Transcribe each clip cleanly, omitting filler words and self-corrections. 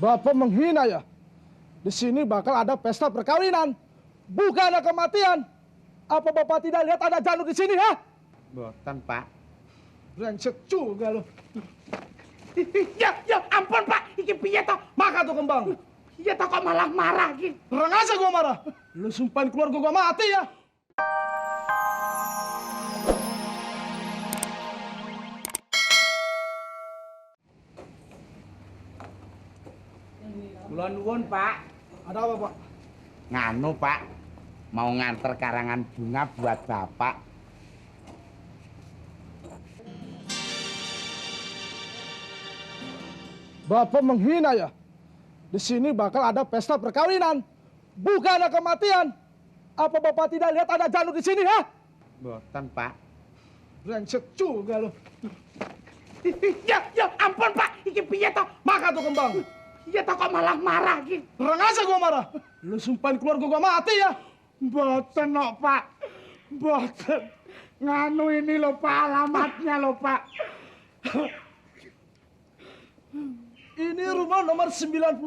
Bapak menghina ya? Di sini bakal ada pesta perkawinan, bukan ada kematian. Apa Bapak tidak lihat ada Janu di sini, ha? Boten, Pak. Brengsek juga lo. Ya ampun, Pak. Iki piye toh? Maka tuh kembang. Iya toh kok malah marah iki. Terang aja gua marah. Lu sumpahin keluarga gua mati ya. Kula nuwun, Pak. Ada apa, Pak? Nganu, Pak. Mau nganter karangan bunga buat Bapak. Bapak menghina ya? Di sini bakal ada pesta perkawinan, bukan ada kematian. Apa Bapak tidak lihat ada Janu di sini, ha? Boten, Pak. Brengsek juga lo. Ya ampun, Pak. Iki piye toh? Maka tuh kembang. Iya toh kok malah marah iki. Terang aja gua marah. Lu sumpahin keluarga gua mati ya. Boten kok, Pak. Boten. Nganu ini lho, Pak, alamatnya lho, Pak. Ini rumah nomor 91.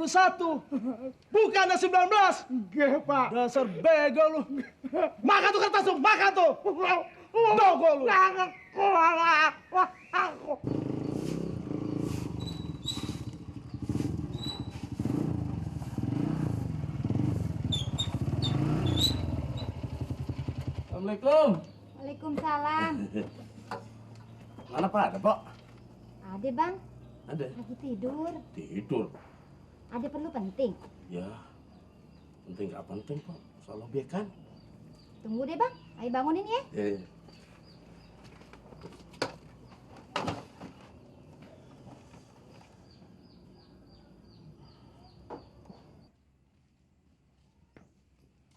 Bukannya 19. Nggih, Pak. Dasar bego lu. Maka tuh kertas tuh, maka tuh. Dogo lu. Assalamualaikum. Waalaikumsalam. Mana Pak? Ada Pak? Ade bang, Ada. lagi tidur. Tidur. Ade perlu penting. Ya. Penting nggak penting Pak. Soal objek kan? Tunggu deh bang, ayo bangunin ya. Ya.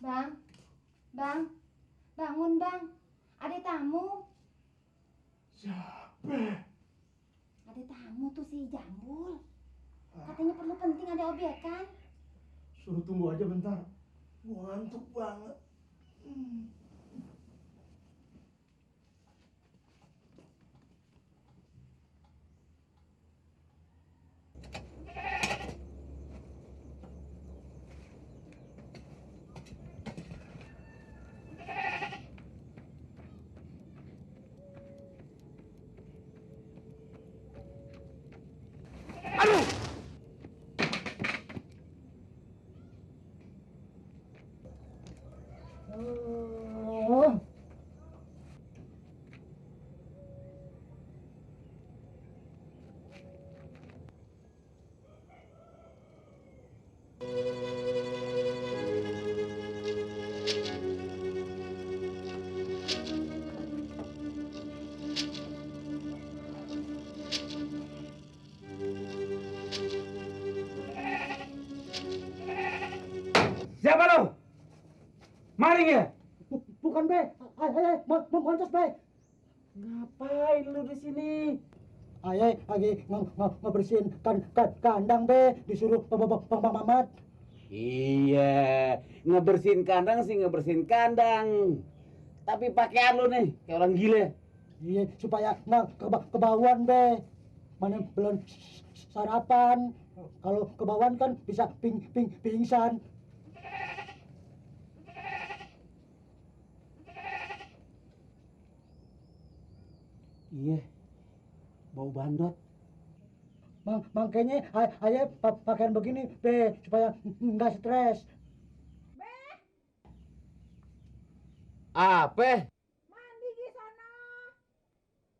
Bang, bang, bangun bang. Ada tamu. Siapa? Ada tamu tuh si Jambul. Katanya perlu penting ada obyekan. Suruh tunggu aja bentar. Gua ngantuk banget. Aduh. Siapa lo? Maling ya? Bukan be, mau kontes be. Ngapain lu di sini? Ayah lagi ngebersihin kandang be, disuruh Bang Mamat. Iya, ngebersihin kandang sih ngebersihin kandang. Tapi pakaian lu nih kayak orang gila. Iya, supaya nggak kebauan be. Mana belum sarapan. Kalau kebauan kan bisa pingsan. Iya, bau bandot. Makanya ayah pakaian begini be, supaya nggak stres. Apa? Mandi di sana.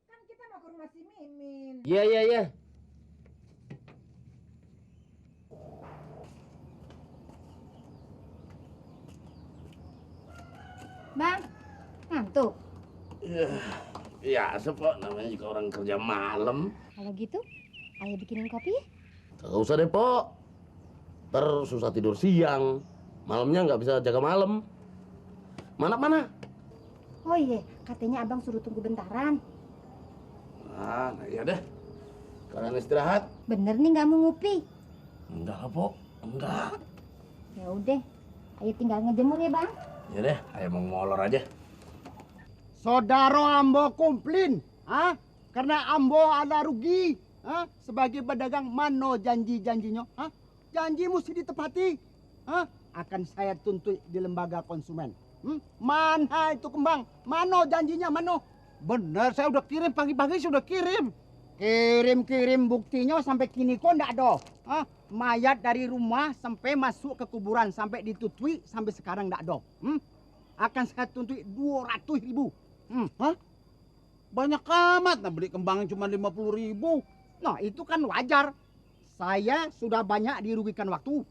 Kan kita mau ke rumah si Mimin. Iya. Bang, ngantuk. Ya, sepok namanya juga orang kerja malam. Kalau gitu, ayah bikinin kopi ya. Gak usah deh, Pok. Ntar susah tidur siang. Malamnya nggak bisa jaga malam. Mana? Oh iya, katanya abang suruh tunggu bentaran. Nah iya deh. Kalian istirahat. Bener nih nggak mau ngopi. Enggak lah, Pok. Enggak. Ya udah, ayo tinggal ngejemur ya bang. Ya deh, ayo mau ngolor aja. Saudara ambo komplain, karena ambo ada rugi, sebagai pedagang mano janji-janjinya, Janji mesti ditepati. Hah? Akan saya tuntut di lembaga konsumen. Mana itu kembang? Mano janjinya, mano? Bener, saya udah kirim pagi-pagi sudah kirim. Kirim-kirim buktinya sampai kini kok ndak ada. Hah? Mayat dari rumah sampai masuk ke kuburan sampai ditutui sampai sekarang ndak ada. Akan saya tuntut 200.000. Hah? Banyak amat, nah beli kembangnya cuma 50.000. Nah, itu kan wajar. Saya sudah banyak dirugikan waktu.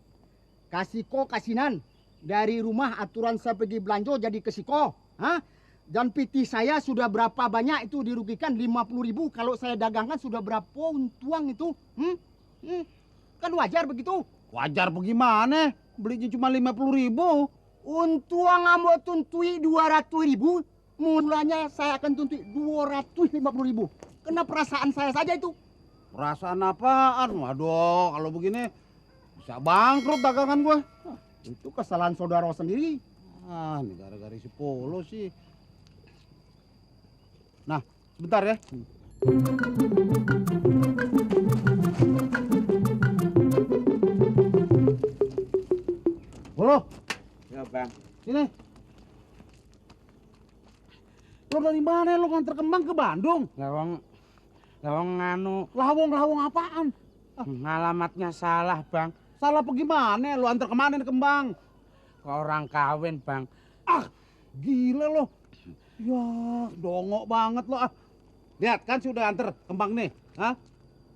Kasiko kasinan. Dari rumah aturan saya pergi belanja jadi ke Siko. Hah? Dan PT saya sudah berapa banyak itu dirugikan 50.000. Kalau saya dagangkan sudah berapa untuang itu? Kan wajar begitu. Wajar bagaimana? Belinya cuma 50.000. Untuang ambo tuntui 200.000. Mulanya saya akan tuntui 250.000. Kena perasaan saya saja itu. Perasaan apaan? Waduh, kalau begini bisa bangkrut dagangan gue. Itu kesalahan saudara sendiri. Ah, ini gara-gara si Polo sih. Nah, sebentar ya. Polo, Ya bang. sini. Lo dari mana lo nganter kembang ke Bandung? Lawang nganu Lawang apaan? ngalamatnya salah bang, Salah bagaimana? Lo antar kemana nih kembang? ke orang kawin bang. Ah, gila lo. Ya, dongok banget lo. Ah. Lihat kan sudah antar kembang nih. Hah?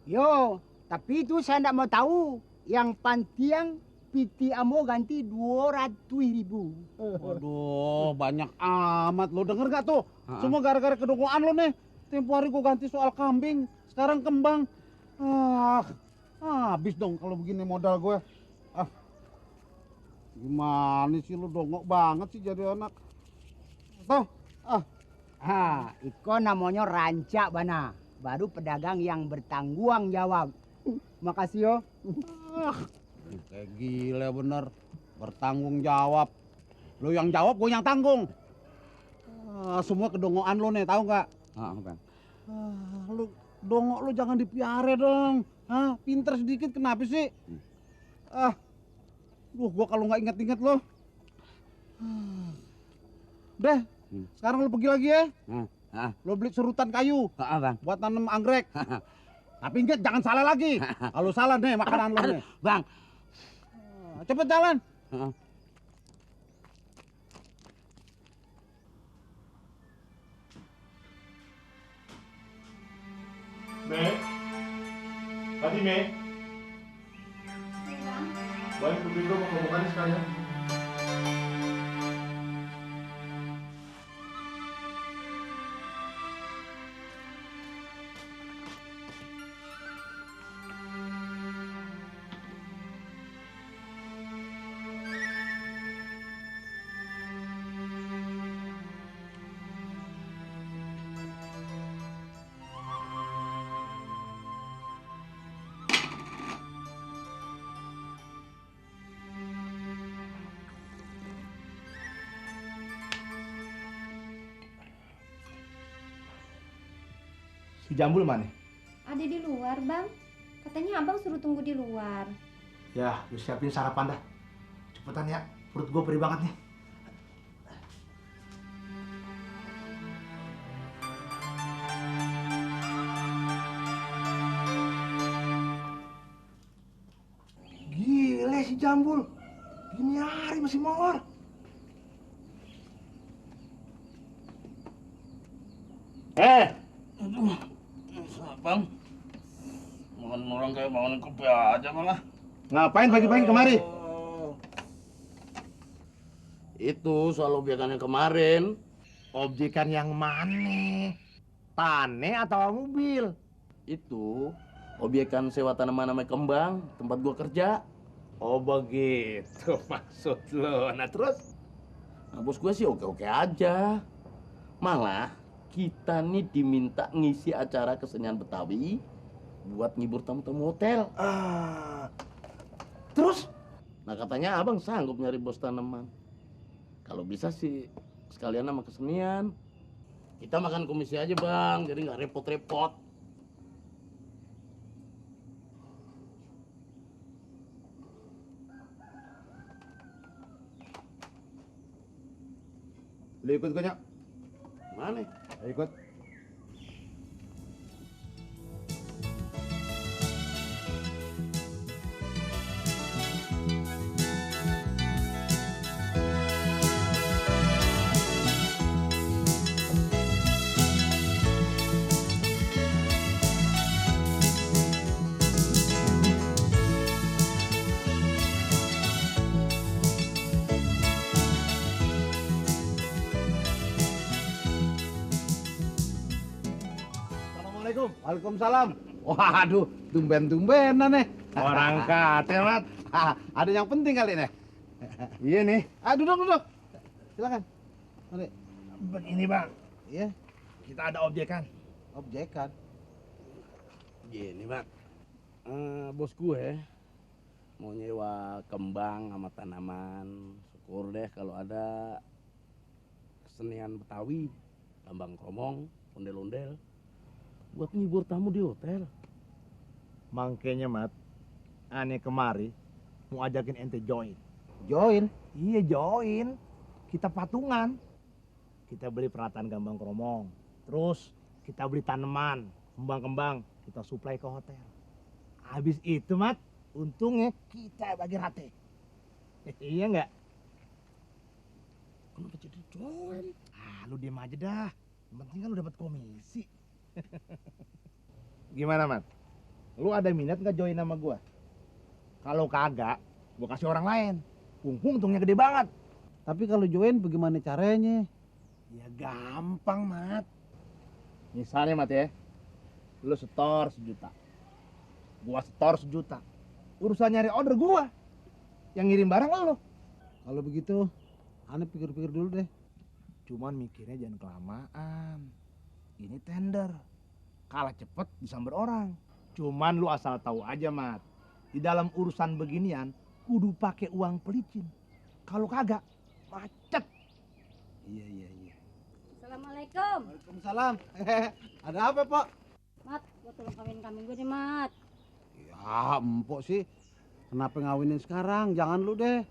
Yo, tapi itu saya tidak mau tahu. Yang pantiang PT ambo ganti 200.000. Waduh, banyak amat lo. Denger gak tuh? Semua gara-gara kedongoan lo nih. Tempo hari gua ganti soal kambing, sekarang kembang. Habis dong kalau begini modal gue. Ah, gimana sih lo dongok banget sih jadi anak. Tuh, Iko namanya rancak bana. Baru pedagang yang bertanggung jawab. Makasih yo. Kayak gila bener. Bertanggung jawab. Lo yang jawab, gue yang tanggung. Semua kedongoan lo nih, tahu nggak? Bang. Lo dongok lo jangan dipiara dong. Pinter sedikit kenapa sih? Gua kalau nggak inget-inget lo. Deh, sekarang lo pergi lagi ya. Lo beli serutan kayu Bang. buat tanam anggrek. Tapi inget jangan salah lagi. Kalau salah nih makanan lo nih. Bang. Cepet jalan. Me, tadi Me, balik ke Bindo mau kebukaan sekalian. Si Jambul mana? Ada di luar, Bang. Katanya Abang suruh tunggu di luar. Ya, lu siapin sarapan dah. Cepetan ya, perut gue perih banget nih. Gile si Jambul. Gini hari masih molor. Bang, makan orang kayak bangun kopi aja malah. Ngapain pagi-pagi kemari? Itu soal objekan yang kemarin. Objekan yang mana? Tane atau mobil? Itu objekan sewa tanaman namanya kembang, tempat gua kerja. Oh begitu maksud lo. Nah terus? Nah, bos gue sih oke-oke aja. Malah kita nih diminta ngisi acara kesenian Betawi buat ngibur tamu-tamu hotel. Terus? Nah katanya abang sanggup nyari bos tanaman. Kalau bisa sih sekalian sama kesenian. Kita makan komisi aja bang, jadi nggak repot-repot. Lu ikut gue, Nyak. Mana? Ayo ikut. Assalamualaikum. Waalaikumsalam. Waduh, tumben-tumbenan nih. Orang kate, Mat. Ada yang penting kali nih. Iya nih. Duduk. Silakan. Mari. Begini, Bang. Iya, Kita ada objekan. objekan. Gini, Mat. Bos gue mau nyewa kembang sama tanaman. Syukur deh kalau ada kesenian Betawi, lambang kromong, ondel-ondel buat ngibur tamu di hotel. Mangkenya, Mat. Aneh kemari mau ajakin ente join. Join. Iya, join. Kita patungan. Kita beli peralatan gambang kromong. Terus kita beli tanaman, kembang-kembang, kita suplai ke hotel. Habis itu, Mat, untungnya kita bagi rate. Iya nggak? Kenapa jadi join? Lu diem aja dah. Yang penting kan lu dapat komisi. Gimana, Mat? Lu ada minat nggak join sama gua? Kalau kagak, gua kasih orang lain. Untungnya gede banget. Tapi kalau join bagaimana caranya? Ya gampang, Mat. Misalnya, Mat ya, lu setor 1 juta. Gua setor 1 juta. Urusan nyari order gua. Yang ngirim barang lu. Kalau begitu, aneh pikir-pikir dulu deh. Cuman mikirnya jangan kelamaan. Ini tender. Kalah cepet disamber orang. Cuman lu asal tahu aja, Mat. Di dalam urusan beginian, kudu pakai uang pelicin. Kalau kagak, macet. Iya. Assalamualaikum. Waalaikumsalam. Ada apa, Pak? Mat, gua tolong kawin gue nih, Mat. Ya, empok sih. Kenapa ngawinin sekarang? Jangan lu deh.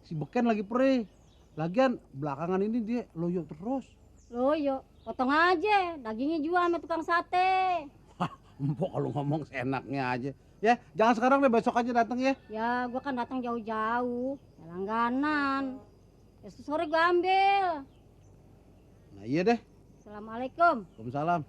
Si Beken lagi perih. Lagian belakangan ini dia loyo terus. Loyo, potong aja. Dagingnya jual sama tukang sate. Empok kalau ngomong seenaknya aja. Ya, jangan sekarang deh, besok aja datang ya. Ya, gua kan datang jauh-jauh. Ya langganan. Besok sore gua ambil. Nah iya deh. Assalamualaikum. Waalaikumsalam.